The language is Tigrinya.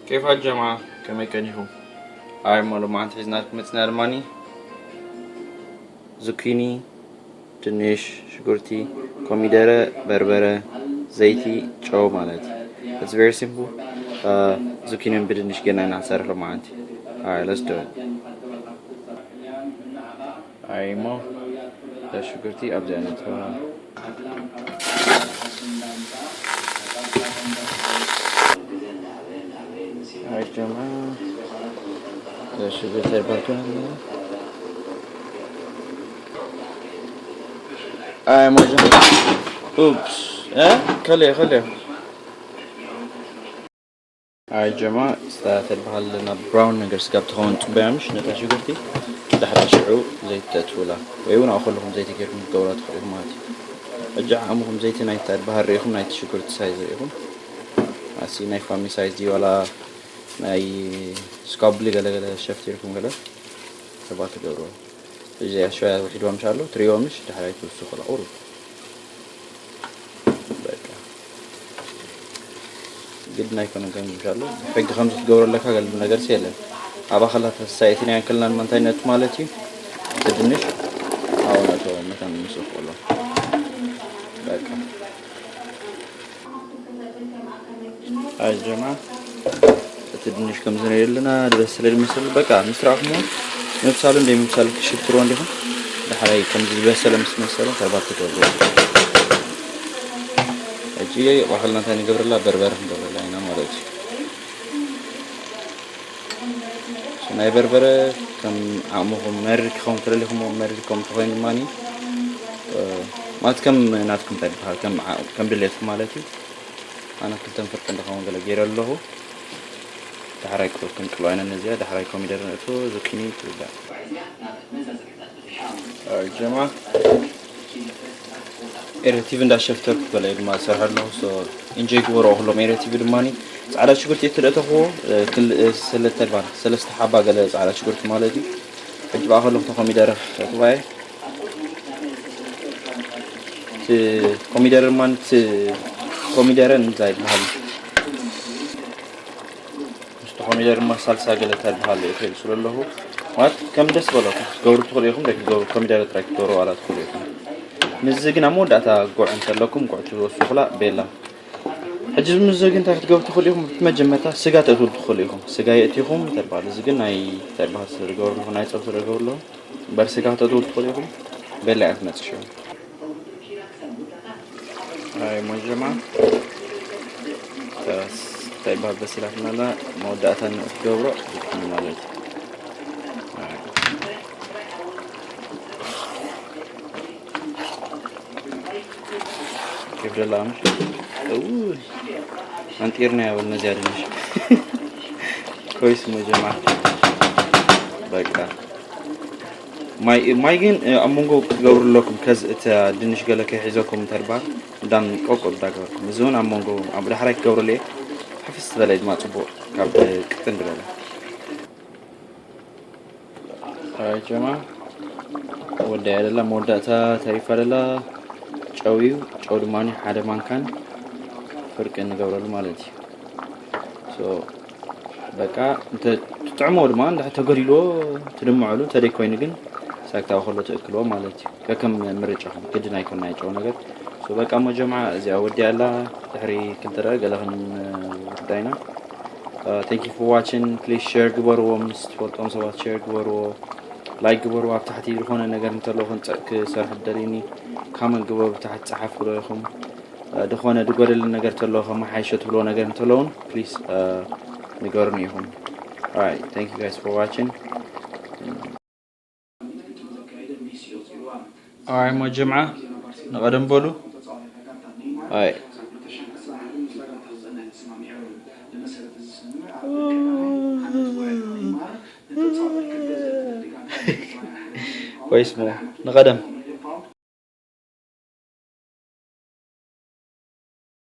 كيف الجماعة؟ ከመይ ቀኒኹም? ኣይ እሞ ሎማዓንቲ ሒዝናልኩም መፅና ድማኒ ዙኪኒ፣ ድንሽ፣ ሽጉርቲ፣ ኮሚደረ፣ በርበረ፣ ዘይቲ፣ ጨው ማለት እዩ። It's very simple. ዙኪኒን ብድንሽ ገና ኢና ክንሰርሕ ሎማዓንቲ። Alright, let's do it. ኣይ እሞ ሽጉርቲ ኣብዚኣ ነእትዋ። ኣይ ጀማ ሽጉርቲ ኣይባልኩን ኣለና። ኣይ እሞ ጀማ ኡፕስ እ ከልዮ ከልዮ። ኣይ ጀማ ስታ ተድበሃል ናብ ብራውን ነገር ስጋብ ትኸውን ጽበያ ምሽ ነታ ሽጉርቲ ድሕሪ ሽዑ ዘይተእትውላ ወይ እውን ኣብ ከለኹም ዘይቲ ጌርኩም ክትገብራ ትኽእሉ ማለት እዩ። ሕጂ ዓቕምኹም ዘይቲ ናይታ ድበሃል ርኢኹም ናይቲ ሽጉርቲ ሳይዝ ርኢኹም ኣሲ ናይ ፋሚ ሳይዝ ድዩ ዋላ ናይ ስካብሊ ገለገለ ሸፍት ኢልኩም ገለ ሰባት ትገብርዎ። እዚ ኣሸያ ውሒድዋ ምሽ ኣሎ ትሪኦ ምሽ ድሕራይ ትውስኹላ ቁሩብ በቃ ግድን ኣይኮነን ከምዚ ምሽ ኣሎ ሕጊ ከምዚ ክትገብሮ ኣለካ ገለ ነገር የለን። ኣብ ኣኸላ ተሳየትን ያንክልናን መንታይነት ማለት እዩ። እቲ ድንሽ ኣብኡ ነእትዎ መታን ምስ እኽእሎ በቃ ኣይ ጀማ እቲ ድንሽ ከም ዝነየለና ዝበሰለ ዝመስል በቃ ምስ ረኣኹሞ ምብሳሉ እንደ ምብሳሉ ክሽትሮ እንዲኹም ዳሕራይ ከምዚ ዝበሰለ ምስ መሰለ ተርባት ትገብሩ ሕጂ ባኸልና እንታይ ንገብረላ በርበረ ክንገብረላ ኢና ማለት እዩ። ናይ በርበረ ከም ዓቕምኹም መሪር ክኸውን ተደሊኹም መሪር ከም ተኾይኑ ድማ ማለት ከም ናትኩም እንታይ ይበሃል ከም ድሌትኩም ማለት እዩ። ኣነ ክልተን ፍርቂ እንደኸውን ገለ ገይረ ኣለኹ። ዳሕራይ ቁሩብ ክንቅሎ ኣይነ ነዚኣ ዳሕራይ ኮሚደር ነእትዎ ዙኪኒ ትውዳእ ጀማ ኤረቲቭ እንዳሸፍተርኩ ገለ ድማ ዝሰርሐ ኣለኹ። ኢንጆይ ግበሮ ኩሎም ኤረቲቭ ድማ ፃዕዳ ሽጉርቲ እትልእተኽዎ ክልተ ባል ሰለስተ ሓባ ገለ ፃዕዳ ሽጉርቲ ማለት እዩ። ሕጂ ብኣ ከለኹ ኮሚደረ ክእትዋ እየ። ኮሚደረ ድማ ኮሚደረ እንታይ ይበሃል? ምስቲ ኮሚደር ድማ ሳልሳ ገለ ተድበሃል እየ ክእል ስለ ኣለኹ ማለት ከም ደስ በለኩም ክትገብሩ ትኽእሉ ኢኹም። ደቂ ክትገብሩ ኮሚደር ጥራይ ክትገብሩ ዋላ ትኽእሉ ኢኹም። ምስዚ ግን ኣብ መወዳእታ ጉዕ እንተለኩም ጉዕ ትወስኹላ ቤላ። ሕጂ ምስዚ ግን እንታይ ክትገብሩ ትኽእሉ ኢኹም? ብመጀመርታ ስጋ ተእትውሉ ትኽእሉ ኢኹም። ስጋ የእቲኹም ተድበሃል። እዚ ግን ናይ ተድበሃል ስለ ዝገብሩ ኣለኹ ናይ ፀብሒ ስለ ዝገብሩ ኣለኹ እምበር ስጋ ከተእትውሉ ትኽእሉ ኢኹም። ቤላ እያ ትመፅእ ሽዑ። ኣይ ሞጀማ እንታይ ይበሃል በሲላትና ኣላ መወዳእታ ንእትገብሮ ዝኩኑ ማለት እዩ። ይብደላ ምሽ እውይ ኣንጢርና ያበል ነዚያ ድንሽ ኮይስ ሞጀማ በቃ ማይ ግን ኣብ መንጎ ክትገብሩ ኣለኩም ከዚ እቲ ድንሽ ገለ ከይሒዘኩም ተርባር እንዳን ቆቆ እንዳገበርኩም እዚ እውን ኣብ መንጎ ኣብ ዳሕራይ ክገብሩ ለየ ሓፍስ ዝበለ ድማ ፅቡቅ ካብ ቅጥን ዝበለ ጀማ ወዳያ ደላ መወዳእታ ተሪፋ ደላ ጨው እዩ ጨው ድማ ሓደ ማንካን ፍርቂ ንገብረሉ ማለት እዩ በቃ እንተ ትጥዕሞ ድማ እንዳ ተገዲልዎ ትድምዐሉ እንተ ደይ ኮይኑ ግን ሳክታዊ ከሎ ትእክልዎ ማለት እዩ። ከከም ምርጫኹም ግድን ኣይኮን ናይ ጨው ነገር። ሶ በቃ እሞ ጀምዓ እዚኣ ወዲያ ኣላ ድሕሪ ክልተ ደቂቕ ገለ ክንውርዳ ኢና። Thank you for watching please share ግበርዎ ምስ ትፈልጦም ሰባት share ግበርዎ like ግበርዎ ኣብ ታሕቲ ዝኾነ ነገር እንተሎ ክንፀ ክሰርሕ ደሊኒ comment ግበሩ ታሕቲ ፀሓፍኩ ዶ ኢኹም ዝኾነ ዝጎደለ ነገር ተሎ ከመሓይሾ ትብልዎ ነገር እንተሎ እውን please ንገሩኒ ኢኹም። Alright thank you guys for watching. Alright እሞ ጀምዓ ንቐደም በሉ። Alright ወይስ ሞ ንቐደም